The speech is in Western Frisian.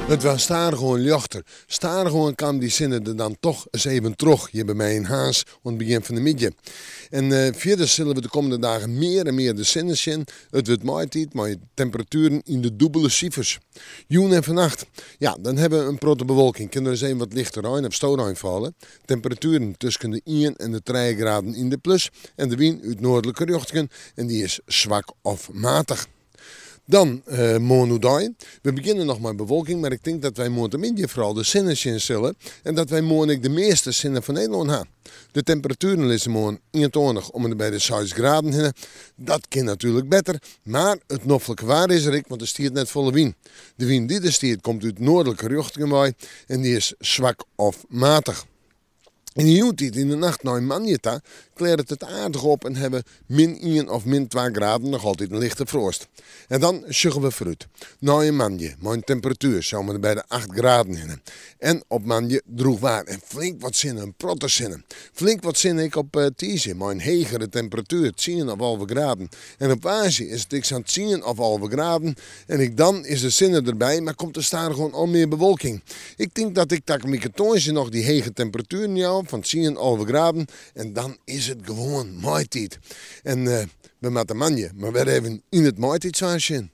It waard stadichoan ljochter. Stadichoan kaam dy sinne der dan toch ris even troch hjir by my yn Harns oan it begjin fan de middei. En fierder sille we de kommende dagen mear en mear de sinne sjen. It wurdt maitiid mei temperatueren yn de dûbele sifers. Jûn en fannacht, ja, dan ha we in protte bewolking. Kin der ris even wat lichte rein of storein falle. Temperatueren tusken de ien en de trije graden yn de plus en de wyn út noardlike rjochtingen en dy is swak of matich. Dan moarn oerdei. We begjinne noch mei bewolking, mar ik tink dat wy moarntemiddei foaral de sinne sjen sille en dat wy moarn ek de measte sinne fan Nederlân ha. De temperatueren lizze moarn ientoanich om en by de seis graden hinne. Dat kin natuerlik better, mar it noflike waar is der ek, want der stiet net folle wyn. De wyn dy't der stiet komt út noardlike rjochtingen wei en dy is swak of matich. Yn de jûntiid, yn de nacht nei moandei ta, klearret it aardich op en ha we min ien of min twa graden, noch altyd in lichte froast. En dan sjogge we foarút nei in moandei mei in temperatuer sa om en by de acht graden hinne. En op moandei droech waar en flink wat sinne, in protte sinne. Flink wat sinne ek op tiisdei mei in hegere temperatuer, tsien of 11 graden. En op woansdei is it ek sa'n tsien of 11 graden en ek dan is de sinne derby, mar komt der stadichoan al mear bewolking. Ik tink dat ik takom wike tongersdei noch dy hege temperatueren jou fan tsien, 11 graden en dan is it gewoan maitiid. En we moatte moandei mar wer even yn it maitiidswaar sjen.